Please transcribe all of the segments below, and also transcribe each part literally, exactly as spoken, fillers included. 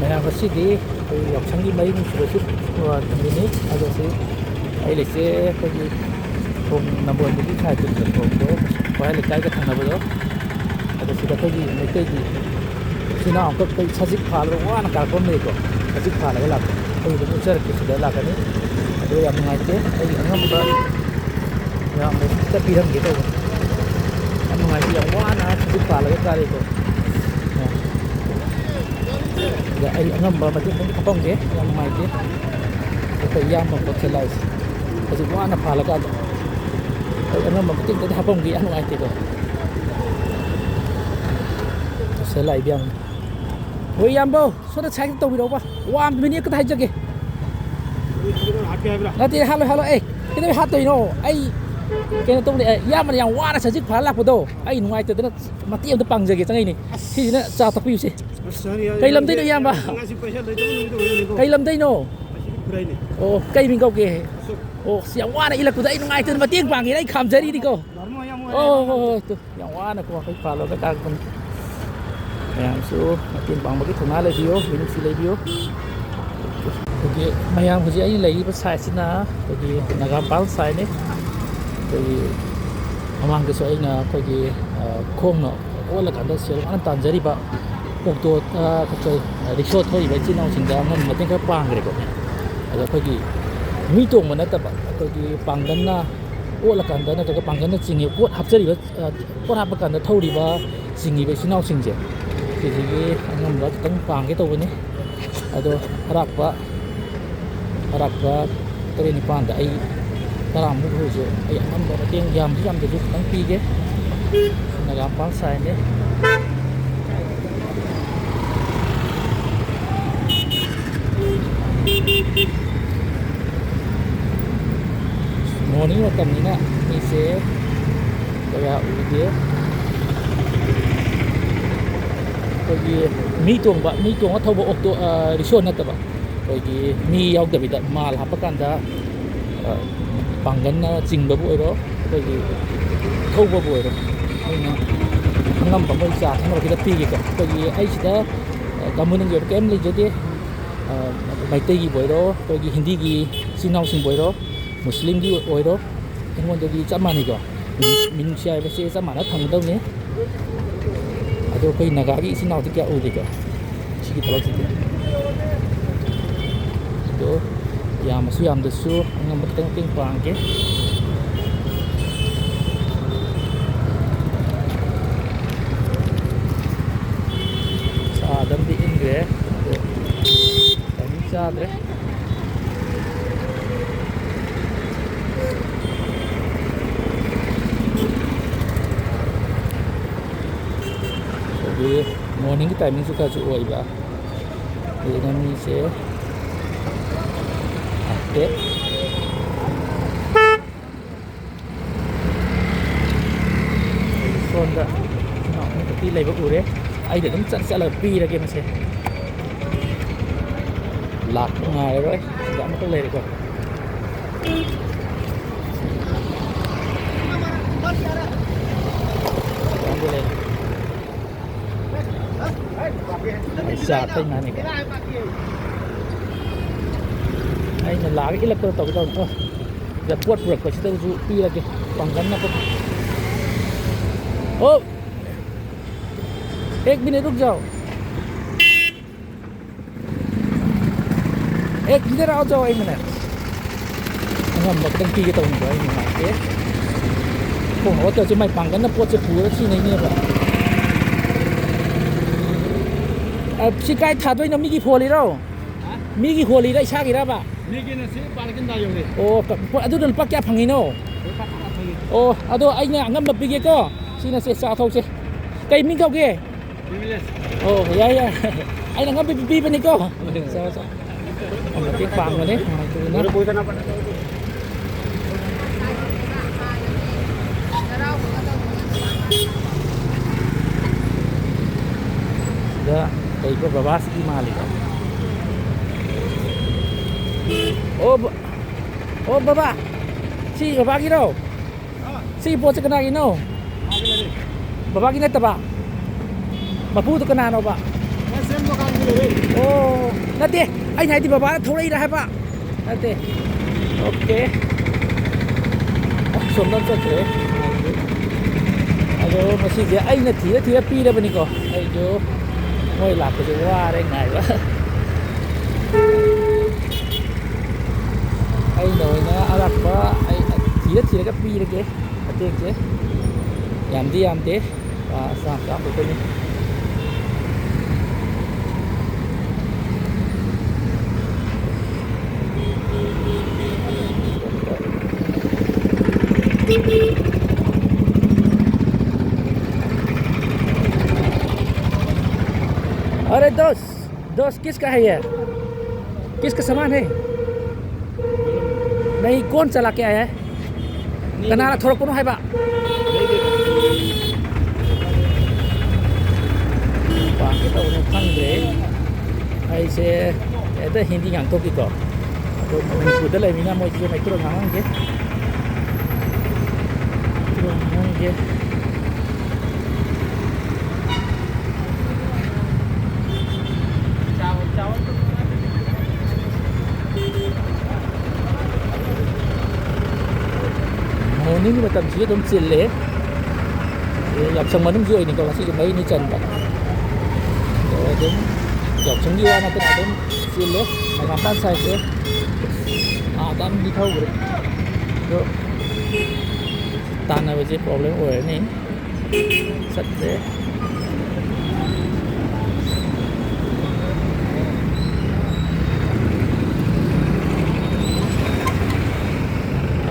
ꯃꯌꯥꯝ, ꯉꯁꯤꯗꯤ ꯑꯩꯈꯣꯏ ꯌꯥꯎꯁꯪꯒꯤ ꯃꯔꯤꯅꯤ ꯁꯨꯕꯁꯨ, ꯑ, ꯅꯨꯃꯤꯠꯅꯤ꯫ ꯑꯗꯣ ꯁꯤ ꯑꯩ ꯂꯩꯁꯦ ꯑꯩꯈꯣꯏꯒꯤ ꯊꯣꯡ ꯅꯝꯕꯣꯜꯗꯒꯤ ꯁꯥꯏꯠꯇ ꯊꯣꯡꯗꯣ, ꯈ꯭ꯋꯥꯏ ꯂꯩꯀꯥꯏꯒ ꯊꯪꯅꯕꯗꯣ꯫ ꯑꯗꯣ ꯁꯤꯗ ꯑꯩꯈꯣꯏꯒꯤ ꯃꯩꯇꯩꯒꯤ ꯏꯆꯤꯟ ꯏꯅꯥꯎ ꯑꯃꯈꯛ ꯑꯩꯈꯣꯏ ꯁꯖꯤꯛ ꯐꯥꯜꯂꯒ ꯋꯥꯅ ꯀꯥꯔꯛꯄ ꯑꯃ ꯂꯩꯀꯣ꯫ ꯁꯖꯤꯛ ꯐꯥꯜꯂꯒ ꯂꯥꯛꯄ꯫ ꯑꯩꯈꯣꯏ ꯑꯗꯨꯝ ꯎꯠꯆꯔꯛꯀꯦ, ꯁꯤꯗ ꯂꯥꯛꯀꯅꯤ꯫ ꯑꯗꯣ ꯌꯥꯝ ꯅꯨꯡꯉꯥꯏꯇꯦ, ꯑꯩꯒꯤ ꯑꯉꯝꯕ ꯃꯌꯥꯝꯗ ꯈꯤꯇ ꯄꯤꯔꯝꯒꯦ ꯇꯧꯕꯅꯤ꯫ ꯌꯥꯝ ꯅꯨꯡꯉꯥꯏꯇꯦ, ꯌꯥꯝ ꯋꯥꯅ ꯁꯖꯤꯛ ꯐꯥꯜꯂꯒ ꯀꯥꯔꯛꯏꯀꯣ꯫ ꯑꯗ ꯑꯩ ꯑꯉꯝꯕ ꯃꯇꯦꯡ ꯈꯤꯇꯪ ꯍꯥꯞꯄꯝꯒꯦ, ꯌꯥꯝ ꯅꯨꯡꯉꯥꯏꯇꯦ꯫ ꯑꯩꯈꯣꯏ ꯏꯌꯥꯝꯕ ꯑꯃꯈꯛ ꯁꯦ ꯂꯥꯛꯏꯁꯦ꯫ ꯍꯧꯖꯤꯛ ꯋꯥꯅ ꯐꯥꯜꯂꯀꯥꯟꯗ ꯑꯩ ꯑꯉꯝꯕ ꯃꯇꯦꯡ ꯈꯤꯇꯪ ꯍꯥꯞꯄꯝꯒꯦ, ꯌꯥꯝ ꯅꯨꯡꯉꯥꯏꯇꯦꯀꯣ꯫ ꯁꯦ ꯂꯥꯛꯏꯕ ꯌꯥꯝ꯫ ꯍꯣꯏ ꯏꯌꯥꯝꯕ, ꯁꯣꯝꯗ ꯁꯥꯏꯠ ꯇꯧꯕꯤꯔꯛꯎꯕ꯫ ꯋꯥ ꯑꯝꯇ ꯃꯤꯅꯤꯠ ꯑꯃꯈꯛꯇ ꯍꯥꯏꯖꯒꯦ꯫ ꯍꯥꯠꯀꯦ ꯍꯥꯏꯕ꯭ꯔꯥ? ꯅꯠꯇꯦ, ꯍꯥꯠꯂꯣꯏ, ꯍꯥꯠꯂꯣꯏ꯫ ꯑꯦ, ꯀꯩꯗꯧꯕꯩ ꯍꯥꯠꯇꯣꯏꯅꯣ? ꯑꯩ ꯀꯩꯅꯣ ꯇꯧꯕꯅꯦ, ꯑꯦ, ꯏꯌꯥꯝꯕꯅ ꯌꯥꯝ ꯋꯥꯅ ꯁꯖꯤꯛ ꯐꯥꯜꯂ ꯂꯥꯛꯄꯗꯣ ꯑꯩ ꯅꯨꯡꯉꯥꯏꯇꯗꯅ ꯃꯇꯦꯡ ꯑꯝꯇ ꯄꯥꯡꯖꯒꯦ ꯆꯪꯉꯛꯏꯅꯦ꯫ ꯑꯁ꯫ ꯁꯤꯁꯤꯅ ꯆꯥ ꯊꯛꯄꯤꯌꯨꯁꯦ꯫ ꯑꯁ, ꯌꯥꯅꯤ, ꯌꯥꯅꯤ, ꯀꯩ ꯂꯝꯗꯩꯅꯣ ꯏꯌꯥꯝꯕ? ꯉꯁꯤ ꯄꯩꯁꯥ ꯂꯩꯇꯕ ꯅꯨꯃꯤꯠꯇ ꯑꯣꯏꯔꯅꯤꯀꯣ꯫ ꯀꯩ ꯂꯝꯗꯩꯅꯣ? ꯑꯁꯤꯗꯤ ꯈꯨꯔꯥꯏꯅꯤ꯫ ꯑꯣ, ꯀꯩ ꯃꯤꯡ ꯀꯧꯒꯦ? ꯑꯁꯣꯛ꯫ ꯑꯣ, ꯁꯤ ꯌꯥꯝ ꯋꯥꯅ ꯏꯜꯂꯛꯄꯗ ꯑꯩ ꯅꯨꯡꯉꯥꯏꯇꯗꯅ ꯃꯇꯦꯡ ꯄꯥꯡꯒꯦꯅ ꯑꯩ ꯈꯥꯝꯖꯔꯤꯅꯤꯀꯣ꯫ ꯂꯥꯛꯔꯝꯃꯣ, ꯌꯥꯝ ꯋꯥꯔꯦ, ꯑꯣ, ꯌꯥꯝ ꯍꯣꯏ, ꯋꯥꯔꯦ꯫ ꯍꯣꯏ, ꯇꯨ, ꯌꯥꯝ ꯋꯥꯅꯀꯣ ꯑꯩꯈꯣꯏ ꯄꯥꯜꯂꯣꯗ ꯀꯥꯔꯛꯄꯅꯤ꯫ ꯃꯌꯥꯝꯁꯨ ꯃꯇꯦꯡ ꯄꯥꯡꯕꯒꯤ ꯊꯧꯅꯥ ꯂꯩꯕꯤꯌꯨ, ꯃꯤꯅꯨꯡꯁꯤ ꯂꯩꯕꯤꯌꯨ꯫ ꯑꯩꯈꯣꯏꯒꯤ ꯃꯌꯥꯝ ꯍꯧꯖꯤꯛ ꯑꯩꯅ ꯂꯩꯔꯤꯕ ꯁꯥꯏꯠꯁꯤꯅ ꯑꯩꯈꯣꯏꯒꯤ ꯅꯥꯒꯥꯝꯄꯥꯜ ꯁꯥꯏꯠꯅꯤ꯫ ꯑꯩꯈꯣꯏꯒꯤ ꯃꯃꯥꯡꯗꯁꯨ ꯑꯩꯅ ꯑꯩꯈꯣꯏꯒꯤ, ꯑ, ꯈꯣꯡꯅ ꯑꯣꯜꯂꯀꯥꯟꯗ ꯁꯦꯜ ꯋꯥꯅ ꯇꯥꯟꯖꯔꯤꯕ ꯑꯣꯛꯇꯣ, ꯑ, ꯀꯩ, ꯔꯤꯛꯁꯣ ꯊꯧꯔꯤꯕ ꯏꯆꯤꯜ ꯏꯅꯥꯎꯁꯤꯡꯗ ꯑꯉꯝꯕ ꯃꯇꯦꯡ ꯈꯔ ꯄꯥꯡꯈ꯭ꯔꯦꯀꯣ꯫ ꯑꯗꯣ ꯑꯩꯈꯣꯏꯒꯤ ꯃꯤ ꯇꯣꯡꯕ ꯅꯠꯇꯕ, ꯑꯩꯈꯣꯏꯒꯤ ꯄꯥꯡꯒꯜꯅ ꯑꯣꯠꯂꯀꯥꯟꯗ ꯅꯠꯇ꯭ꯔꯒ ꯄꯥꯡꯒꯜꯅ ꯆꯤꯡꯉꯤꯕ ꯄꯣꯠ ꯍꯥꯞꯆꯔꯤꯕ, ꯑ, ꯄꯣꯠ ꯍꯥꯞꯄ ꯀꯥꯟꯗ ꯊꯧꯔꯤꯕ ꯆꯤꯡꯉꯤꯕ ꯏꯆꯤꯜ ꯏꯅꯥꯎꯁꯤꯡꯁꯦ, ꯁꯤꯁꯤꯒꯤ ꯑꯉꯝꯕ ꯈꯤꯇꯪ ꯄꯥꯡꯒꯦ ꯇꯧꯕꯅꯤ꯫ ꯑꯗꯣ ꯑꯔꯥꯛꯄ, ꯑꯔꯥꯛꯄ ꯇꯔꯦꯠ ꯅꯤꯄꯥꯟꯗ ꯑꯩ ꯇꯔꯥꯃꯨꯛ ꯍꯧꯖꯤꯛ ꯑꯩ ꯑꯉꯝꯕ ꯃꯇꯦꯡ ꯌꯥꯝꯁꯨ ꯌꯥꯝꯗꯁꯨ ꯈꯤꯇꯪ ꯄꯤꯒꯦ꯫ ꯅꯥꯒꯥꯝꯄꯥꯜ ꯁꯥꯏꯅꯦ꯫ ꯃꯣꯔꯅꯤꯡ ꯃꯇꯝꯅꯤꯅ ꯃꯤꯁꯦ ꯀꯌꯥ ꯎꯗꯦ꯫ ꯑꯩꯈꯣꯏꯒꯤ ꯃꯤ ꯇꯣꯡꯕ, ꯃꯤ ꯇꯣꯡꯉ ꯊꯧꯕ ꯑꯣꯛꯇꯣ, ꯑ, ꯔꯤꯛꯁꯣ ꯅꯠꯇꯕ, ꯑꯩꯈꯣꯏꯒꯤ ꯃꯤ ꯌꯥꯎꯗꯕꯤꯗ ꯃꯥꯜ ꯍꯥꯞꯄꯀꯥꯟꯗ, ꯑ, ꯄꯥꯡꯒꯜꯅ ꯆꯤꯡꯕꯕꯨ ꯑꯣꯏꯔꯣ, ꯑꯩꯈꯣꯏꯒꯤ ꯊꯧꯕꯕꯨ ꯑꯣꯏꯔꯣ, ꯑꯩꯅ ꯑꯉꯝꯕ ꯃꯣꯏ ꯆꯥ ꯊꯛꯅꯕ ꯈꯤꯇ ꯄꯤꯒꯦꯀꯣ꯫ ꯑꯩꯈꯣꯏꯒꯤ ꯑꯩ ꯁꯤꯗ ꯀꯝꯃꯨꯅꯦꯜꯒꯤ ꯑꯣꯏꯕ ꯀꯔꯤꯝ ꯂꯩꯖꯗꯦ꯫ ꯃꯩꯇꯩꯒꯤꯕꯨ ꯑꯣꯏꯔꯣ, ꯑꯩꯈꯣꯏꯒꯤ ꯍꯤꯟꯗꯤꯒꯤ ꯏꯆꯤꯟ ꯏꯅꯥꯎꯁꯤꯡꯕꯨ ꯑꯣꯏꯔꯣ, ꯃꯨꯁꯂꯤꯝꯒꯤ ꯑꯣꯏꯔꯣ, ꯑꯩꯉꯣꯟꯗꯗꯤ ꯆꯞ ꯃꯥꯟꯅꯩꯀꯣ꯫ ꯃꯤꯅꯨꯡꯁꯤ ꯍꯥꯏꯕꯁꯦ ꯆꯞ ꯃꯥꯟꯅ ꯊꯝꯒꯗꯧꯅꯤ꯫ ꯑꯗꯣ ꯑꯩꯈꯣꯏ ꯅꯥꯒꯥꯒꯤ ꯏꯆꯤꯟ ꯏꯅꯥꯎꯗꯤ ꯀꯌꯥ ꯎꯗꯦꯀꯣ ꯁꯤꯒꯤ ꯊꯕꯛꯁꯤꯗꯤ꯫ ꯑꯗꯣ ꯌꯥꯝꯃꯁꯨ ꯌꯥꯝꯗ꯭ꯔꯁꯨ ꯑꯉꯝꯕ ꯈꯤꯇꯪ ꯃꯇꯦꯡ ꯄꯥꯡꯒꯦ꯫ ꯆꯥꯗꯝꯗꯤ ꯏꯟꯈ꯭ꯔꯦ꯫ ꯑꯗꯣ ꯇꯥꯏꯃꯤꯡ ꯆꯥꯗ꯭ꯔꯦ꯫ ꯑꯗꯒꯤ ꯃꯣꯔꯅꯤꯡꯒꯤ ꯇꯥꯏꯃꯤꯡꯁꯨ ꯈꯔꯁꯨ ꯑꯣꯏꯕ꯫ ꯑꯗꯨꯅ ꯃꯤꯁꯦ ꯍꯥꯏꯐꯦꯠ ꯁꯣꯝꯗ ꯅꯨꯄꯤ ꯂꯩꯕ ꯎꯔꯦ꯫ ꯑꯩꯗꯤ ꯑꯗꯨꯝ ꯆꯠ ꯆꯠꯂꯒ ꯄꯤꯔꯒꯦ ꯃꯁꯦ꯫ ꯂꯥꯛꯄ ꯉꯥꯏꯔꯔꯣꯏ꯫ ꯁꯤꯗ ꯑꯃꯈꯛ ꯂꯩꯔꯦꯀꯣ꯫ ꯁꯤꯗ ꯑꯃꯒ ꯂꯩꯔꯦ꯫ ꯑꯩ ꯆꯥ ꯊꯛꯏꯉꯥꯏꯅꯤꯀꯣ꯫ ꯑꯩꯅ ꯂꯥꯛꯑꯒ ꯏꯜꯂꯛꯄꯗ ꯇꯧꯒꯦ ꯇꯧꯕꯅꯤ꯫ ꯁꯤꯗ ꯄꯣꯠ ꯄꯨꯔꯛꯄꯁꯤꯗꯁꯨ ꯄꯤꯔꯒꯦ꯫ ꯄꯥꯡꯒꯜ ꯅꯞꯄ꯫ ꯑꯣ! एक मिनट रुक जाओ। एक इधर आओ जाओ, एक मिनट। ꯑꯉꯝꯕ ꯈꯤꯇꯪ ꯄꯤꯒꯦ ꯇꯧꯕꯅꯤꯗꯣ, ꯑꯩ ꯅꯨꯡꯉꯥꯏꯇꯦ꯫ ꯈꯣꯡ ꯍꯧꯒꯠꯇꯕꯁꯦ ꯃꯥꯏ ꯄꯥꯡꯒꯜꯅ ꯄꯣꯠꯁꯦ ꯄꯨꯔ ꯁꯤꯅꯩꯅꯦꯕ꯫ ꯑ, ꯁꯤ ꯀꯥꯏ ꯊꯥꯗꯣꯏꯅꯣ? ꯃꯤꯒꯤ ꯍꯣꯜꯂꯤꯔꯣ? ꯍꯥ? ꯃꯤꯒꯤ ꯍꯣꯜꯂꯤꯔ ꯏꯁꯥꯒꯤꯔꯕ? ꯃꯤꯒꯤꯅ ꯁꯤ ꯄꯥꯔꯀꯤꯡꯗ ꯌꯧꯔꯦ꯫ ꯑꯣ, ꯀ-, ꯄꯣ-, ꯑꯗꯨꯗ ꯂꯨꯄꯥ ꯀꯌꯥ ꯐꯪꯉꯤꯅꯣ? ꯂꯨꯄꯥ ꯇꯔꯥ ꯐꯪꯉꯤ꯫ ꯑꯣ, ꯑꯗꯣ ꯑꯩꯅ ꯑꯉꯝꯕ ꯄꯤꯒꯦꯀꯣ꯫ ꯁꯤꯅ ꯁꯦ ꯆꯥ ꯊꯧꯁꯦ꯫ ꯀꯩ ꯃꯤꯡ ꯀꯧꯒꯦ? ꯄ꯭ꯔꯤꯚꯤꯂꯦꯖ꯫ ꯑꯣ, ꯌꯥꯏ, ꯌꯥꯏ꯫ ꯑꯩꯅ ꯑꯉꯝꯕ ꯄꯤꯕꯤꯕꯅꯤꯀꯣ꯫ ꯆꯥ, ꯆꯥ꯫ ꯃꯇꯦꯡ ꯄꯥꯡꯕꯅꯦ, ꯅꯨꯡꯉꯥꯏꯇꯗꯅ꯫ ꯁꯤꯗ ꯂꯩꯕ ꯕꯕꯥꯁꯤꯒꯤ ꯃꯥꯜꯂꯤꯀꯣ꯫ ꯑꯣ, ꯕ-, ꯑꯣ, ꯕꯕꯥ, ꯁꯤ ꯕꯕꯥꯒꯤꯔꯣ? ꯁꯤꯒꯤ ꯄꯣꯠꯁꯦ ꯀꯅꯥꯒꯤꯅꯣ? ꯕꯕꯥꯒꯤ ꯅꯠꯇꯕ? ꯃꯄꯨꯗꯣ ꯀꯅꯥꯅꯣꯕ? ꯑꯣ, ꯅꯠꯇꯦ, ꯑꯩꯅ ꯍꯥꯏꯗꯤ ꯕꯕꯥꯅ ꯊꯧꯔꯛꯏꯔꯥ ꯍꯥꯏꯕ꯫ ꯅꯠꯇꯦ꯫ ꯑꯣꯀꯦ꯫ ꯑꯁꯣꯝꯗ ꯆꯠꯈ꯭ꯔꯦ꯫ ꯑꯗꯣ ꯉꯁꯤꯁꯦ ꯑꯩꯅ ꯊꯤꯔ ꯊꯤꯔ ꯄꯤꯔꯕꯅꯤꯀꯣ꯫ ꯑꯩꯁꯨ ꯃꯣꯏ ꯂꯥꯛꯄꯁꯦ ꯋꯥꯔꯦ ꯉꯥꯏꯕ꯫ ꯑꯩꯅ ꯑꯣꯏꯅ ꯑꯔꯥꯛꯄ ꯑꯩ ꯊꯤꯔ ꯊꯤꯔꯒ ꯄꯤꯔꯒꯦ꯫ ꯃꯇꯦꯡꯁꯦ ꯌꯥꯝꯗꯤ ꯌꯥꯝꯗꯦ꯫ ꯂꯨꯄꯥ ꯆꯥꯝꯃ ꯆꯥꯝꯃ ꯈꯛꯇꯅꯤ꯫ अरे दोस्त, दोस्त किसका है ये? किसका सामान है? नहीं, कौन चला के आया है? ꯀꯅꯥꯅ ꯊꯧꯔꯛꯄꯅꯣ ꯍꯥꯏꯕ? ꯄꯥꯝꯒꯦ ꯇꯧꯕꯅꯦ, ꯈꯪꯗ꯭ꯔꯦ꯫ ꯑꯩꯁꯦ ꯍꯦꯛꯇ ꯍꯤꯟꯗꯤ ꯉꯥꯡꯊꯣꯛꯈꯤꯀꯣ꯫ ꯑꯗꯣ ꯃꯅꯤꯄꯨꯔꯗ ꯂꯩꯕꯅꯤꯅ ꯃꯣꯏꯁꯤꯁꯨ ꯃꯩꯇꯩꯂꯣꯟ ꯉꯥꯡꯉꯝꯒꯦ꯫ ꯃꯩꯇꯩꯂꯣꯟ ꯉꯥꯡꯉꯝꯒꯦ꯫ ꯃꯣꯔꯅꯤꯡꯒꯤ ꯃꯇꯝꯁꯤꯁꯨ ꯑꯗꯨꯝ ꯆꯤꯜꯂꯦ꯫ ꯑꯗꯩ ꯌꯥꯎꯁꯪ ꯃꯅꯨꯡꯁꯨ ꯑꯣꯏꯅꯤꯀꯣ, ꯉꯁꯤꯁꯨ ꯃꯔꯤꯅꯤ ꯆꯟꯕ꯫ ꯑꯗꯣ ꯑꯗꯨꯝ ꯌꯥꯎꯁꯪꯒꯤ ꯋꯥ ꯅꯠꯇꯅ ꯑꯗꯨꯝ ꯆꯤꯜꯂꯦ꯫ ꯍꯪꯒꯥꯝꯄꯥꯟ ꯁꯥꯏꯠꯁꯦ ꯑꯥꯗ ꯑꯃꯗꯤ ꯊꯧꯈ꯭ꯔꯦ꯫ ꯑꯗꯣ ꯇꯥꯟꯅꯕꯁꯦ ꯄ꯭ꯔꯣꯕ꯭ꯂꯦꯝ ꯑꯣꯏꯔꯅꯤ꯫ ꯆꯠꯈ꯭ꯔꯦ꯫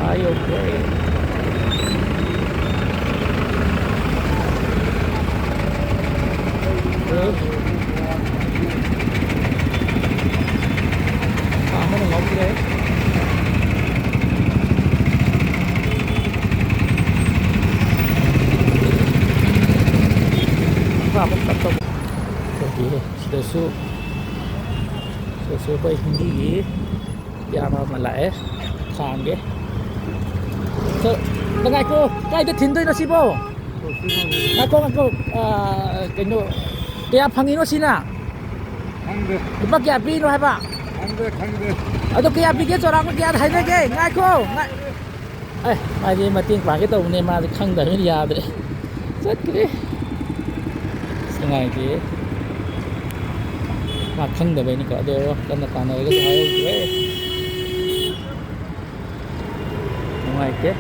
ꯑꯥ ꯌꯧꯈ꯭ꯔꯦ꯫ ꯑꯃꯅ ꯉꯝꯈ꯭ꯔꯦ꯫ ꯑꯃꯨꯛ ꯇꯞ ꯇꯞ꯫ ꯑꯩꯈꯣꯏꯒꯤ ꯁꯤꯗꯁꯨ, ꯁꯤꯗꯁꯨ ꯑꯩꯈꯣꯏ ꯍꯤꯟꯗꯤꯒꯤ ꯏꯌꯥꯝꯕ ꯑꯃ ꯂꯥꯛꯑꯦ, ꯊꯥꯡꯒꯦ꯫ ꯁꯣ, ꯉꯥꯏꯈꯣ, ꯀꯥꯏꯗ ꯊꯤꯟꯗꯣꯏꯅꯣ ꯁꯤꯕꯣ? ꯉꯥꯏꯈꯣ, ꯉꯥꯏꯈꯣ, ꯑꯥ, ꯀꯩꯅꯣ, ꯀꯌꯥ ꯐꯪꯉꯤꯅꯣ ꯁꯤꯅ? ꯈꯪꯗꯦ꯫ ꯂꯨꯄꯥ ꯀꯌꯥ ꯄꯤꯔꯤꯅꯣ ꯍꯥꯏꯕ? ꯈꯪꯗꯦ, ꯈꯪꯗꯦ꯫ ꯑꯗꯣ ꯀꯌꯥ ꯄꯤꯒꯦ? ꯆꯥꯎꯔꯥꯛꯅ ꯀꯌꯥ ꯍꯥꯏꯅꯒꯦ? ꯉꯥꯏꯈꯣ, ꯉꯥꯏ-, ꯑꯦ, ꯃꯥꯗꯤ ꯃꯇꯦꯡ ꯄꯥꯡꯒꯦ ꯇꯧꯕꯅꯦ, ꯃꯥꯗꯤ ꯈꯪꯗꯕꯅꯤꯅ ꯌꯥꯗ꯭ꯔꯦ꯫ ꯆꯠꯈ꯭ꯔꯦ꯫ ꯑꯁ, ꯅꯨꯡꯉꯥꯏꯇꯦ꯫ ꯃꯥ ꯈꯪꯗꯕꯩꯅꯤꯀꯣ, ꯑꯗꯣ ꯀꯟꯅ ꯇꯥꯟꯅꯔꯒꯁꯨ ꯍꯥꯏꯍꯧꯗ꯭ꯔꯦ꯫ ꯅꯨꯡꯉꯥꯏꯇꯦ꯫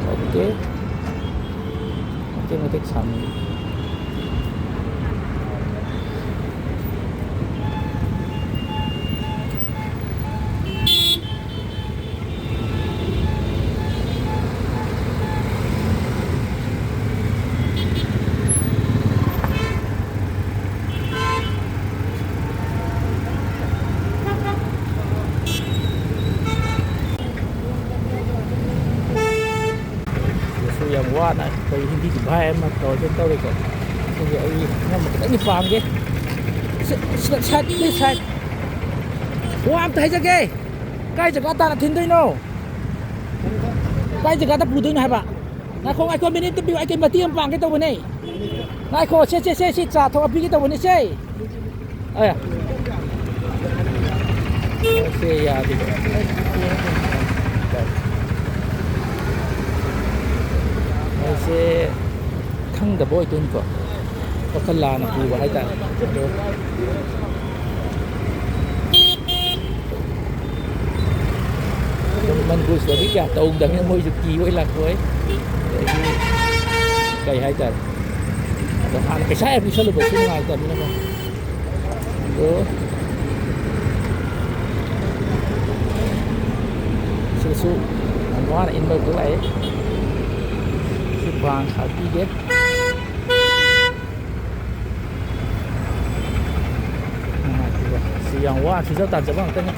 ꯑꯣꯀꯦ꯫ ꯃꯇꯦꯛ ꯃꯇꯦꯛ ꯁꯥꯟꯅꯩ꯫ ꯁꯤꯗꯁꯨ ꯌꯥꯝ ꯋꯥꯅ ꯑꯩꯈꯣꯏ ꯍꯤꯟꯗꯤꯒꯤ ꯚꯥꯏ ꯑꯃ ꯇꯧꯔꯒ ꯇꯧꯔꯤꯀꯣ꯫ ꯑꯗꯨꯒꯤ ꯑꯩ ꯑꯉꯝꯕ ꯈꯤꯇꯪꯗꯤ ꯄꯥꯡꯒꯦ꯫ ꯁ-, ꯁ-, side, please, side. ꯋꯥ ꯑꯝꯇ ꯍꯥꯏꯖꯒꯦ꯫ ꯀꯥꯏ ꯖꯒꯥ ꯇꯥꯅ ꯊꯤꯟꯗꯣꯏꯅꯣ? ꯀꯥꯏ ꯖꯒꯥꯗ ꯄꯨꯗꯣꯏꯅꯣ ꯍꯥꯏꯕ? ꯉꯥꯏꯈꯣ, ꯉꯥꯏꯈꯣ, ꯃꯤꯅꯤꯠ ꯑꯝꯇ ꯄꯤꯌꯨ, ꯑꯩ ꯀꯩ ꯃꯇꯦꯡ ꯑꯃ ꯄꯥꯡꯒꯦ ꯇꯧꯕꯅꯦ꯫ ꯉꯥꯏꯈꯣ, ꯁꯦ, ꯁꯦ, ꯁꯦ, ꯁꯤ ꯆꯥ ꯊꯛꯑ ꯄꯤꯒꯦ ꯇꯧꯕꯅꯦ, ꯁꯦ꯫ ꯑꯦ꯫ ꯁꯦ ꯌꯥꯗꯦ꯫ ꯃꯣꯏꯁꯦ ꯈꯪꯗꯕ ꯑꯣꯏꯗꯣꯏꯅꯤꯀꯣ꯫ ꯋꯥꯈꯜ ꯂꯥꯟꯅ ꯄꯨꯕ ꯍꯥꯏꯇꯥꯔꯦ꯫ ꯑꯗꯣ ꯑꯗꯨꯝ ꯃꯅꯤꯄꯨꯔꯁꯤꯗꯗꯤ ꯀꯌꯥ ꯇꯧꯗꯕꯅꯤꯅ ꯃꯣꯏꯁꯨ ꯀꯤꯕꯣꯏ ꯂꯥꯛꯄꯣꯏ꯫ ꯑꯗꯒꯤ ꯀꯩ ꯍꯥꯏꯇꯥꯔꯦ꯫ ꯑꯗꯣ ꯍꯥꯟꯅ ꯄꯩꯁꯥ ꯌꯥꯝ ꯄꯤꯁꯜꯂꯨꯕꯁꯨ ꯅꯨꯡꯉꯥꯏꯇꯕꯅꯤꯅꯀꯣ꯫ ꯑꯗꯣ ꯁꯤꯗꯁꯨ ꯌꯥꯝ ꯋꯥꯅ ꯏꯟꯕ ꯈꯛ ꯂꯥꯛꯑꯦ꯫ ꯁꯤ ꯕ꯭ꯔꯥꯟꯁ ꯍꯥꯞꯄꯤꯒꯦ꯫ ꯅꯨꯡꯉꯥꯏꯇꯦꯗ꯫ ꯁꯤ ꯌꯥꯝ ꯋꯥꯅ ꯁꯨꯖ ꯇꯥꯟꯖꯕ ꯉꯥꯛꯇꯅꯤ꯫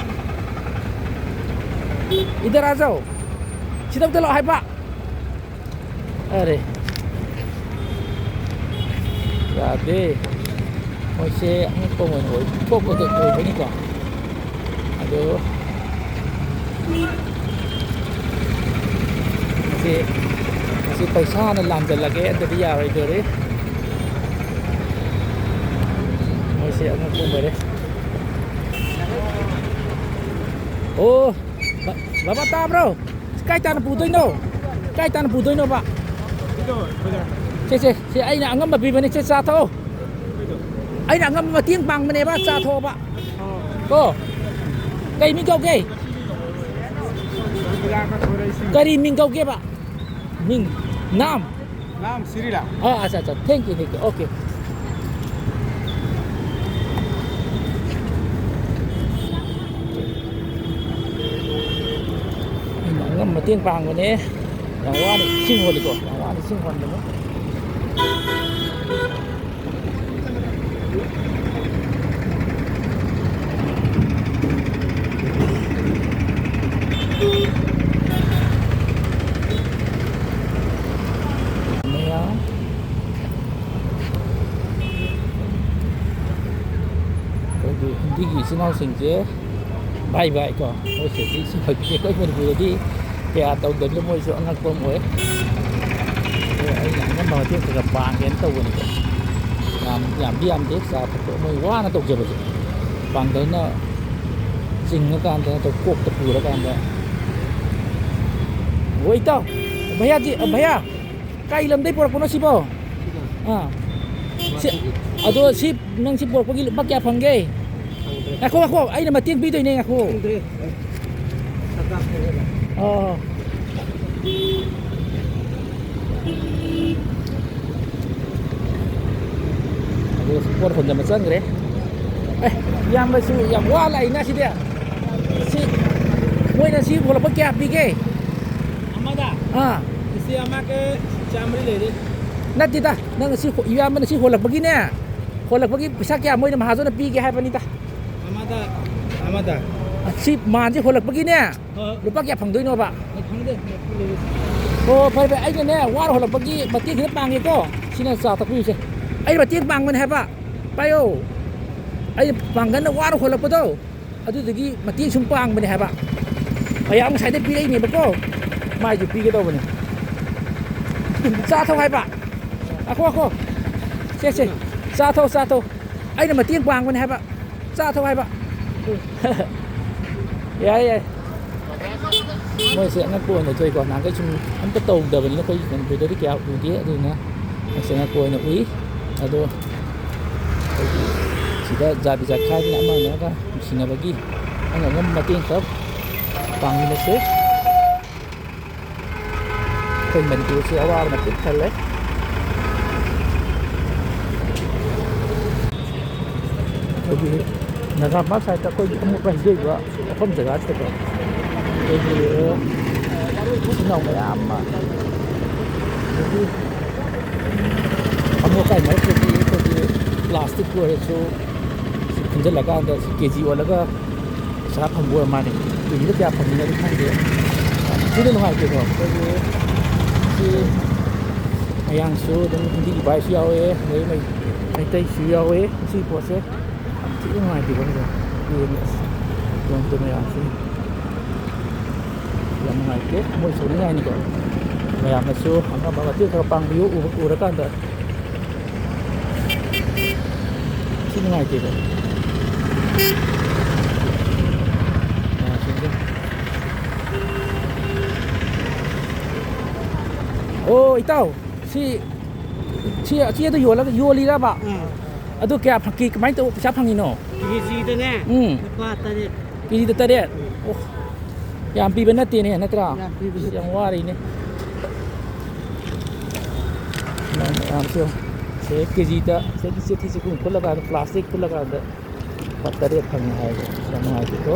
ꯏꯗꯔ ꯑꯥ ꯖꯥꯎ꯫ ꯁꯤꯗ ꯑꯝꯇ ꯂꯥꯛꯑꯣ ꯍꯥꯏꯕ꯫ ꯑꯔꯦ꯫ ꯌꯥꯗꯦ꯫ ꯃꯣꯏꯁꯦ ꯑꯉꯛꯄ ꯑꯃ ꯑꯣꯏ-, ꯊꯣꯛꯄꯗ ꯑꯣꯏꯕꯅꯤꯀꯣ꯫ ꯑꯗꯣ ꯃꯁꯤ, ꯃꯁꯤ ꯄꯩꯁꯥ ꯍꯥꯟꯅ ꯂꯥꯝꯖꯜꯂꯒꯦ, ꯑꯗꯨꯗꯤ ꯌꯥꯔꯣꯏꯗꯣꯔꯤ꯫ ꯑꯩꯁꯦ ꯑꯉꯛꯄ ꯑꯣꯏꯔꯦ꯫ ꯑꯣ, ꯕ-, ꯕꯕꯥ ꯇꯥꯕ꯭ꯔꯣ? ꯀꯥꯏ ꯇꯥꯅ ꯄꯨꯗꯣꯏꯅꯣ? ꯀꯥꯏ ꯇꯥꯅ ꯄꯨꯗꯣꯏꯅꯣꯕ? ꯁꯦ, ꯁꯦ, ꯁꯦ, ꯑꯩꯅ ꯑꯉꯝꯕ ꯄꯤꯕꯅꯤ, ꯁꯦ, ꯆꯥ ꯊꯛꯑꯣ꯫ ꯑꯩꯅ ꯑꯉꯝꯕ ꯃꯇꯦꯡ ꯄꯥꯡꯕꯅꯦꯕ, ꯆꯥ ꯊꯛꯑꯣꯕ꯫ ꯀꯣ? ꯀꯩ ꯃꯤꯡ ꯀꯧꯒꯦ? ꯀꯔꯤ ꯃꯤꯡ ꯀꯧꯒꯦꯕ? ꯃꯤꯡ? ꯅꯥꯝ? ꯅꯥꯝ ꯁꯤꯔꯤꯂꯥ꯫ ꯑꯥ, ꯑꯠꯆꯥ, ꯑꯠꯆꯥ, thank you, thank you, okay꯫ ꯑꯩꯅ ꯑꯉꯝꯕ ꯃꯇꯦꯡ ꯄꯥꯡꯕꯅꯦ꯫ ꯌꯥꯝ ꯋꯥꯅ ꯏꯁꯤꯡ ꯍꯣꯜꯂꯤꯀꯣ, ꯌꯥꯝ ꯋꯥꯅ ꯏꯁꯤꯡ ꯍꯣꯟꯕꯅꯦ꯫ ꯃꯌꯥꯝ ꯑꯩꯈꯣꯏꯒꯤ ꯍꯤꯟꯗꯤꯒꯤ ꯏꯆꯤꯟ ꯏꯅꯥꯎꯁꯤꯡꯁꯦ ꯚꯥꯏ ꯚꯥꯏ ꯀꯣ, ꯃꯣꯏꯁꯤꯗꯤ ꯁꯤ ꯍꯧꯖꯤꯛꯇꯤ ꯑꯩꯈꯣꯏ ꯃꯅꯤꯄꯨꯔꯗꯗꯤ ꯀꯌꯥ ꯇꯧꯗꯕꯅꯤꯅ ꯃꯣꯏꯁꯨ ꯑꯉꯛꯄ ꯑꯃ ꯑꯣꯏ꯫ ꯑꯗꯣ ꯑꯩꯅ ꯑꯉꯝꯕ ꯃꯇꯦꯡ ꯈꯔ ꯈꯔ ꯄꯥꯡꯒꯦꯅ ꯇꯧꯕꯅꯤꯀꯣ꯫ ꯌꯥꯝ, ꯌꯥꯝꯗꯤ ꯌꯥꯝꯗꯦ, ꯆꯥ ꯊꯛꯄ ꯃꯣꯏ ꯋꯥꯅ ꯇꯧꯖꯕꯁꯦ꯫ ꯄꯥꯡꯒꯜꯅ ꯆꯤꯡꯉꯀꯥꯟꯗ ꯅꯠꯇ꯭ꯔꯒ ꯀꯣꯛꯇ ꯄꯨꯔꯀꯥꯟꯗ꯫ ꯑꯣ, ꯏꯇꯥꯎ, ꯚꯩꯌꯥꯖꯤ, ꯚꯩꯌꯥ, ꯀꯥꯏ ꯂꯝꯗꯩ ꯄꯨꯔꯛꯄꯅꯣ ꯁꯤꯕꯣ? ꯑꯥ꯫ ꯁꯤ, ꯑꯗꯣ ꯁꯤ, ꯅꯪ ꯁꯤ ꯄꯨꯔꯛꯄꯒꯤ ꯂꯨꯄꯥ ꯀꯌꯥ ꯐꯪꯒꯦ? ꯈꯪꯗ꯭ꯔꯦ꯫ ꯉꯥꯏꯈꯣ, ꯉꯥꯏꯈꯣ, ꯑꯩꯅ ꯃꯇꯦꯡ ꯄꯤꯗꯣꯏꯅꯦ, ꯉꯥꯏꯈꯣ꯫ ꯈꯪꯗ꯭ꯔꯦ꯫ ꯁꯔꯀꯥꯔ ꯈꯪꯒꯗ꯭ꯔꯥ? ꯑꯣ꯫ ꯑꯗꯨꯒ ꯄꯣꯠ ꯍꯣꯟꯖꯟꯕ ꯆꯪꯈ꯭ꯔꯦ꯫ ꯑꯦ, ꯏꯌꯥꯝꯕꯁꯨ ꯌꯥꯝ ꯋꯥ ꯂꯥꯛꯏꯅ ꯁꯤꯗꯤ꯫ ꯁꯤ, ꯃꯣꯏꯅ ꯁꯤ ꯍꯣꯜꯂꯛꯄ ꯀꯌꯥ ꯄꯤꯒꯦ? ꯑꯃꯗ? ꯑꯥ꯫ ꯂꯤꯁꯤꯡ ꯑꯃꯒ ꯆꯥꯝꯃꯔꯤ ꯂꯩꯔꯦ꯫ ꯅꯠꯇꯦꯗ, ꯅꯪ ꯁꯤ ꯍꯣ-, ꯏꯌꯥꯝꯕꯅ ꯁꯤ ꯍꯣꯜꯂꯛꯄꯒꯤꯅꯦ, ꯍꯣꯜꯂꯛꯄꯒꯤ ꯄꯩꯁꯥ ꯀꯌꯥ ꯃꯣꯏꯅ ꯃꯍꯥꯖꯣꯟꯅ ꯄꯤꯒꯦ ꯍꯥꯏꯕꯅꯤꯗ꯫ ꯑꯃꯗ, ꯑꯃꯗ꯫ ꯁꯤ ꯃꯥꯟꯁꯦ ꯍꯣꯜꯂꯛꯄꯒꯤꯅꯦ, ꯍꯣꯏ, ꯍꯣꯏ꯫ ꯂꯨꯄꯥ ꯀꯌꯥ ꯐꯪꯗꯣꯏꯅꯣꯕ? ꯑꯩ ꯈꯪꯗꯦ, ꯃꯄꯨ ꯂꯩꯔꯦ꯫ ꯑꯣ, ꯐꯔꯦ, ꯐꯔꯦ꯫ ꯑꯩꯅꯅꯦ, ꯋꯥꯅ ꯍꯣꯜꯂꯛꯄꯒꯤ ꯃꯇꯦꯡ ꯈꯤꯇ ꯄꯥꯡꯒꯦꯀꯣ꯫ ꯁꯤꯅ ꯆꯥ ꯊꯛꯄꯤꯌꯨꯁꯦ꯫ ꯑꯩ ꯃꯇꯦꯡ ꯄꯥꯡꯕꯅꯦ ꯍꯥꯏꯕ꯫ ꯄꯥꯏꯌꯣ꯫ ꯑꯩ ꯄꯥꯡꯒꯜꯅ ꯋꯥꯅ ꯍꯣꯜꯂꯛꯄꯗꯣ, ꯑꯗꯨꯗꯨꯒꯤ ꯃꯇꯦꯡ ꯁꯨꯝ ꯄꯥꯡꯕꯅꯦ ꯍꯥꯏꯕ꯫ ꯃꯌꯥꯝ ꯉꯁꯥꯏꯗꯩ ꯄꯤꯔꯛꯏꯅꯦꯕꯀꯣ꯫ ꯃꯥꯏꯁꯨ ꯄꯤꯒꯦ ꯇꯧꯕꯅꯦ꯫ ꯆꯥ ꯊꯛꯑꯣ ꯍꯥꯏꯕ꯫ ꯉꯥꯏꯈꯣ, ꯉꯥꯏꯈꯣ꯫ ꯁꯦ, ꯁꯦ꯫ ꯆꯥ ꯊꯛꯑꯣ, ꯆꯥ ꯊꯛꯑꯣ꯫ ꯑꯩꯅ ꯃꯇꯦꯡ ꯄꯥꯡꯕꯅꯦ ꯍꯥꯏꯕ, ꯆꯥ ꯊꯛ ꯍꯥꯏꯕ꯫ ꯌꯥꯏ, ꯌꯥꯏ꯫ ꯃꯣꯏꯁꯦ ꯑꯉꯛꯄ ꯑꯣꯏꯅ ꯊꯣꯛꯏꯀꯣ, ꯅꯍꯥꯟꯈꯩ ꯁꯨꯝ ꯑꯝꯇ ꯇꯧꯗꯕꯅꯤꯅ ꯑꯩꯈꯣꯏ ꯀꯩꯅꯣ ꯚꯤꯗꯤꯑꯣꯗꯤ ꯀꯌꯥ ꯎꯗꯦ, ꯑꯗꯨꯅ ꯉꯁꯤ ꯑꯉꯛꯄ ꯑꯣꯏꯅ ꯎꯏ꯫ ꯑꯗꯣ ꯑꯩꯈꯣꯏꯒꯤ ꯁꯤꯗ ꯖꯥꯠ ꯕꯤꯖꯥꯠ ꯈꯥꯏꯗꯅ ꯑꯃ ꯑꯃꯒ ꯅꯨꯡꯁꯤꯅꯕꯒꯤ ꯑꯉꯝ ꯑꯉꯝꯕ ꯃꯇꯦꯡ ꯈꯔ ꯄꯥꯡꯃꯤꯟꯅꯁꯦ꯫ ꯑꯩꯈꯣꯏ ꯃꯅꯤꯄꯨꯔꯁꯦ ꯑꯋꯥꯕꯅ ꯄꯤꯛ ꯊꯜꯂꯦ꯫ ꯑꯩꯈꯣꯏꯒꯤ ꯅꯒꯥꯝꯄꯥꯜ ꯁꯥꯏꯠꯇ ꯑꯩꯈꯣꯏꯒꯤ ꯑꯃꯣꯠꯄ ꯍꯩꯗꯣꯛꯏꯕ ꯃꯐꯝ ꯖꯒꯥꯁꯤꯗꯀꯣ, ꯑꯩꯈꯣꯏꯒꯤ ꯏꯆꯤꯟ ꯏꯅꯥꯎ ꯃꯌꯥꯝ ꯑꯃ, ꯑꯗꯒꯤ ꯑꯃꯣꯠ ꯑꯀꯥꯏ ꯃꯔꯛꯇꯒꯤ ꯑꯩꯈꯣꯏꯒꯤ ꯄ꯭ꯂꯥꯁꯇꯤꯛꯄꯨ ꯑꯣꯏꯔꯁꯨ ꯁꯤ ꯈꯨꯟꯖꯜꯂꯀꯥꯟꯗ ꯁꯤ ꯀꯦ ꯖꯤ ꯑꯣꯜꯂꯒ ꯄꯩꯁꯥ ꯐꯪꯕ ꯑꯣꯏꯔ ꯃꯥꯜꯂꯦ꯫ ꯀꯦ ꯖꯤꯗ ꯀꯌꯥ ꯐꯪꯉꯤꯅꯣꯗꯤ ꯈꯪꯗꯦ꯫ ꯌꯥꯝ ꯊꯤꯅ ꯅꯨꯡꯉꯥꯏꯇꯦꯀꯣ꯫ ꯑꯩꯈꯣꯏꯒꯤ ꯁꯤ ꯃꯌꯥꯡꯁꯨ ꯑꯗꯨꯝ ꯍꯤꯟꯗꯤꯒꯤ ꯚꯥꯏꯁꯨ ꯌꯥꯎꯋꯦ, ꯑꯗꯩ ꯃꯩ-, ꯃꯩꯇꯩꯁꯨ ꯌꯥꯎꯋꯦ ꯁꯤ ꯄꯣꯠꯁꯦ꯫ ꯌꯥꯝ ꯊꯤꯅ ꯅꯨꯡꯉꯥꯏꯇꯦꯀꯣ꯫ ꯑꯗꯨꯒ ꯌꯦꯡꯉꯦ ꯑꯁ, ꯌꯦꯡꯉꯨ ꯃꯌꯥꯝꯁꯦ꯫ ꯌꯥꯝ ꯅꯨꯡꯉꯥꯏꯇꯦ꯫ ꯃꯣꯏ ꯁꯣꯛꯅꯤꯡꯉꯥꯏꯅꯤꯀꯣ꯫ ꯃꯌꯥꯝꯅꯁꯨ ꯑꯉꯝꯕ ꯃꯇꯦꯡ ꯈꯔ ꯄꯥꯡꯕꯤꯌꯨ ꯎ-, ꯎꯔꯀꯥꯟꯗ꯫ ꯊꯤ ꯅꯨꯡꯉꯥꯏꯇꯦꯀꯣ꯫ ꯃꯌꯥꯝꯁꯤꯡꯁꯦ꯫ ꯑꯣ, ꯏꯇꯥꯎ, ꯁꯤ, ꯁꯤ, ꯁꯤ ꯑꯗꯨ ꯌꯣꯜꯂꯒ, ꯌꯣꯜꯂꯤꯔꯕ? ꯎꯝ꯫ ꯑꯗꯨ ꯀꯌꯥ ꯐꯪ-, ꯀꯤ-, ꯀꯃꯥꯏꯅ ꯇꯧꯕ ꯄꯩꯁꯥ ꯐꯪꯉꯤꯅꯣ? ꯀꯦ ꯖꯤꯗꯅꯦ, ꯎꯝ꯫ ꯂꯨꯄꯥ ꯇꯔꯦꯠ꯫ ꯀꯦ ꯖꯤꯗ ꯇꯔꯦꯠ? ꯎꯝ꯫ ꯑꯣ, ꯌꯥꯝ ꯄꯤꯕ ꯅꯠꯇꯦꯅꯦ, ꯅꯠꯇ꯭ꯔꯥ? ꯌꯥꯝ ꯄꯤꯕ ꯅꯠꯇꯦ꯫ ꯌꯥꯝ ꯋꯥꯔꯤꯅꯦ꯫ ꯃꯌꯥꯝꯁꯦ ꯌꯦꯡꯉꯨ꯫ ꯁꯦ ꯀꯦ ꯖꯤꯗ, ꯁꯦ ꯆꯦꯊꯤ ꯆꯦꯈꯨꯝ ꯈꯨꯠꯂꯀꯥꯟꯗ, ꯄ꯭ꯂꯥꯁꯇꯤꯛ ꯈꯨꯠꯂꯀꯥꯟꯗ ꯂꯨꯄꯥ ꯇꯔꯦꯠ ꯐꯪꯉꯦ ꯍꯥꯏꯕ꯫ ꯌꯥꯝ ꯅꯨꯡꯉꯥꯏꯇꯦꯀꯣ꯫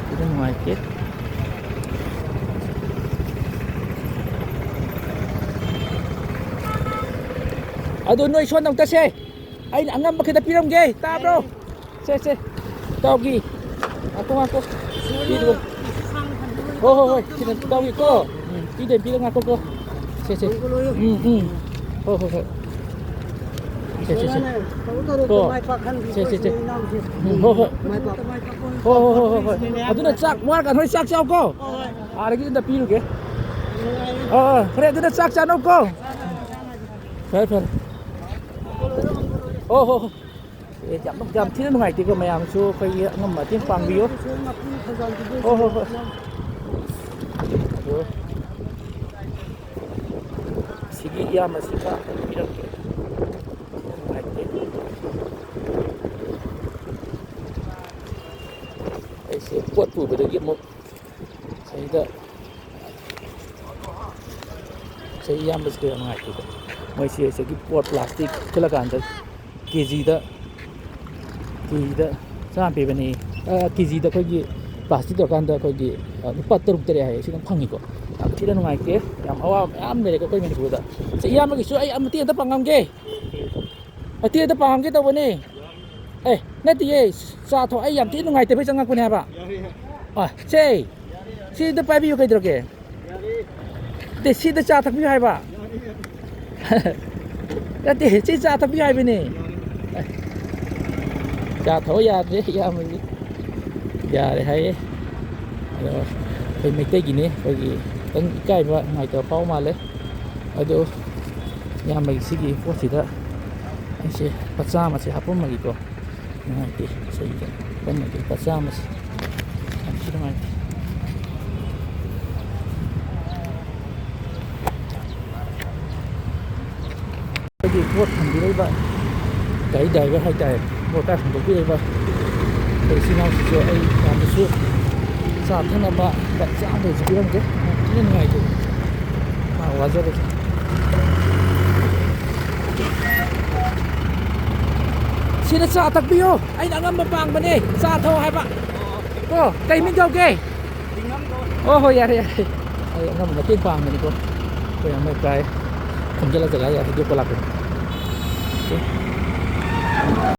ꯈꯤꯇꯪ ꯅꯨꯡꯉꯥꯏꯇꯦ꯫ ꯑꯗꯨ ꯅꯣꯏ ꯁꯣꯝꯗ ꯑꯃꯨꯛꯇ ꯁꯦ꯫ ꯑꯩꯅ ꯑꯉꯝꯕ ꯈꯤꯇ ꯄꯤꯔꯝꯒꯦ, ꯇꯥꯕ꯭ꯔꯣ? ꯁꯦ, ꯁꯦ, ꯏꯇꯥꯎꯒꯤ꯫ ꯉꯥꯏꯈꯣ, ꯉꯥꯏꯈꯣ꯫ ꯄꯤꯗ꯭ꯔꯣ? ꯍꯣꯏ, ꯍꯣꯏ, ꯍꯣꯏ, ꯁꯤꯅ ꯏꯇꯥꯎꯒꯤ ꯀꯣ꯫ ꯎꯝ, ꯄꯤꯗꯣꯏ ꯄꯤꯔ ꯉꯥꯏꯈꯣ ꯀꯣ꯫ ꯁꯦ, ꯁꯦ꯫ ꯎꯝ, ꯎꯝ꯫ ꯍꯣꯏ, ꯍꯣꯏ, ꯍꯣꯏ꯫ ꯁꯦ, ꯁꯦ, ꯁꯦ꯫ ꯀꯣ꯫ ꯁꯦ, ꯁꯦ, ꯁꯦ꯫ ꯎꯝ, ꯍꯣꯏ, ꯍꯣꯏ꯫ ꯍꯣꯏ, ꯍꯣꯏ, ꯍꯣꯏ, ꯍꯣꯏ꯫ ꯑꯗꯨꯅ ꯆꯥꯛ ꯋꯥꯔꯀꯥꯟ ꯍꯣꯔꯦꯟ ꯆꯥꯛ ꯆꯥꯎꯀꯣ꯫ ꯑꯥꯗꯒꯤ ꯑꯝꯇ ꯄꯤꯔꯨꯒꯦ꯫ ꯑꯥ, ꯐꯔꯦ, ꯑꯗꯨꯅ ꯆꯥꯛ ꯆꯥꯅꯧꯀꯣ꯫ ꯐꯔꯦ, ꯐꯔꯦ꯫ ꯍꯣ ꯍꯣ ꯍꯣ꯫ ꯑꯦ, ꯌꯥꯝ, ꯌꯥꯝ ꯊꯤꯅ ꯅꯨꯡꯉꯥꯏꯇꯦꯀꯣ, ꯃꯌꯥꯝꯁꯨ ꯑꯩꯈꯣꯏꯒꯤ ꯑꯉꯝꯕ ꯃꯇꯦꯡ ꯄꯥꯡꯕꯤꯌꯨ꯫ ꯍꯣ ꯍꯣ ꯍꯣꯏ꯫ ꯑꯗꯣ ꯁꯤꯒꯤ ꯏꯌꯥꯝꯕꯁꯤꯒ ꯄꯤꯔꯛꯀꯦ꯫ ꯅꯨꯡꯉꯥꯏꯇꯦ꯫ ꯑꯩꯁꯦ ꯄꯣꯠ ꯄꯨꯕꯗꯒꯤ ꯑꯃꯨꯛ ꯁꯤꯗ ꯆꯍꯤ ꯌꯥꯝꯕꯁꯤꯗ ꯌꯥꯝ ꯅꯨꯡꯉꯥꯏꯇꯦꯀꯣ꯫ ꯃꯣꯏꯁꯦ ꯁꯤꯒꯤ ꯄꯣꯠ ꯄ꯭ꯂꯥꯁꯇꯤꯛ ꯈꯨꯠꯂꯀꯥꯟꯗ ꯀꯦ ꯖꯤꯗ, ꯀꯦ ꯖꯤꯗ ꯆꯥꯝꯃ ꯄꯤꯕꯅꯤ꯫ ꯑ, ꯀꯦ ꯖꯤꯗ ꯑꯩꯈꯣꯏꯒꯤ ꯄ꯭ꯂꯥꯁꯇꯤꯛ ꯇꯧꯔꯀꯥꯟꯗ ꯑꯩꯈꯣꯏꯒꯤ, ꯑ, ꯂꯨꯄꯥ ꯇꯔꯨꯛ ꯇꯔꯦꯠ ꯍꯥꯏꯌꯦ, ꯁꯤ ꯑꯗꯨꯝ ꯐꯪꯉꯤꯀꯣ꯫ ꯌꯥꯝ ꯊꯤꯅ ꯅꯨꯡꯉꯥꯏꯇꯦ, ꯌꯥꯝ ꯑꯋꯥꯕ ꯃꯌꯥꯝ ꯂꯩꯔꯦꯀꯣ ꯑꯩꯈꯣꯏ ꯃꯅꯤꯄꯨꯔꯗ꯫ ꯁꯤ ꯏꯌꯥꯝꯕꯒꯤꯁꯨ ꯑꯩ ꯃꯇꯦꯡ ꯑꯝꯇ ꯄꯥꯡꯉꯝꯒꯦ, ꯃꯇꯦꯡ ꯑꯝꯇ ꯄꯥꯡꯉꯝꯒꯦ ꯇꯧꯕꯅꯤ꯫ ꯑꯦ, ꯅꯠꯇꯦꯌꯦ, ꯆꯥ ꯊꯛ-, ꯑꯩ ꯌꯥꯝ ꯊꯤꯅ ꯅꯨꯡꯉꯥꯏꯇꯕꯩ ꯆꯪꯉꯛꯄꯅꯦ ꯍꯥꯏꯕ꯫ ꯌꯥꯔꯦ, ꯌꯥꯔꯦ꯫ ꯑ, ꯁꯦ, ꯌꯥꯔꯦ, ꯌꯥꯔꯦ꯫ ꯁꯤ ꯑꯝꯇ ꯄꯥꯏꯕꯤꯌꯨ ꯀꯩꯗꯧꯔꯒꯦ? ꯌꯥꯔꯦ꯫ ꯅꯠꯇꯦ, ꯁꯤꯗ ꯆꯥ ꯊꯛꯄꯤꯌꯨ ꯍꯥꯏꯕ꯫ ꯌꯥꯔꯦ, ꯌꯥꯔꯦ꯫ ꯅꯠꯇꯦ, ꯁꯤ ꯆꯥ ꯊꯛꯄꯤꯌꯨ ꯍꯥꯏꯕꯅꯦ꯫ ꯌꯥꯔꯦ, ꯌꯥꯔꯦ꯫ ꯆꯥ ꯊꯛꯑꯣ ꯌꯥꯗ꯭ꯔꯦ, ꯏꯌꯥꯝꯕꯁꯤ꯫ ꯌꯥꯔꯦ ꯍꯥꯏꯌꯦ꯫ ꯑꯗꯣ ꯑꯩꯈꯣꯏ ꯃꯩꯇꯩꯒꯤꯅꯤ, ꯑꯩꯈꯣꯏꯒꯤ ꯈꯤꯇꯪ ꯏꯀꯥꯏꯕ ꯅꯨꯡꯉꯥꯏꯇꯕ ꯐꯥꯎꯕ ꯃꯥꯜꯂꯦ꯫ ꯑꯗꯣ ꯏꯌꯥꯝꯕꯒꯤ ꯁꯤꯒꯤ ꯄꯣꯠꯁꯤꯗ ꯑꯩꯁꯦ ꯂꯨꯄꯥ ꯆꯥꯝꯃꯁꯦ ꯍꯥꯞꯄꯝꯃꯒꯦꯀꯣ꯫ ꯅꯨꯡꯉꯥꯏꯇꯦ, ꯏꯁꯩꯗ ꯀꯟꯅ ꯂꯨꯄꯥ ꯆꯥꯝꯃꯁꯦ ꯌꯥꯝ ꯊꯤ ꯅꯨꯡꯉꯥꯏꯇꯦ꯫ ꯑꯩꯈꯣꯏꯒꯤ ꯄꯣꯠ ꯊꯝꯕꯤꯔꯛꯏꯕ ꯒꯥꯔꯤ ꯗ꯭ꯔꯥꯏꯚꯔ ꯍꯥꯏꯇꯥꯔꯦ, ꯄꯣꯠ ꯀꯥꯏ ꯍꯟꯗꯣꯛꯄꯤꯔꯛꯏꯕ ꯑꯩꯈꯣꯏ ꯏꯆꯤꯜ ꯏꯅꯥꯎꯁꯤꯡꯁꯦ ꯑꯩ ꯌꯥꯝꯅꯁꯨ ꯆꯥ ꯊꯛꯅꯕ ꯆꯥꯝꯗ ꯑꯣꯏꯁꯨ ꯄꯤꯔꯝꯒꯦ, ꯌꯥꯝ ꯊꯤꯅ ꯅꯨꯡꯉꯥꯏꯇꯦ꯫ ꯃꯥ ꯋꯥꯖꯕꯁꯦ꯫ ꯁꯤꯗ ꯆꯥ ꯊꯛꯄꯤꯌꯣ, ꯑꯩꯅ ꯑꯉꯝꯕ ꯄꯥꯡꯕꯅꯦ, ꯆꯥ ꯊꯛꯑꯣ ꯍꯥꯏꯕ꯫ ꯀꯣ, ꯀꯩ ꯃꯤꯡ ꯀꯧꯒꯦ? ꯍꯣ ꯍꯣꯏ, ꯌꯥꯔꯦ ꯌꯥꯔꯦ, ꯑꯩ ꯑꯉꯝꯕ ꯃꯇꯦꯡ ꯄꯥꯡꯕꯅꯤꯀꯣ꯫ ꯑꯩꯈꯣꯏ ꯑꯃ ꯀꯥꯏ ꯈꯣꯝꯖꯤꯜꯂ ꯖꯒꯥ ꯌꯥꯔꯦ, ꯍꯦꯟꯗꯣꯛꯄ ꯂꯥꯛꯄꯅꯤ꯫ ꯑꯣꯀꯦ꯫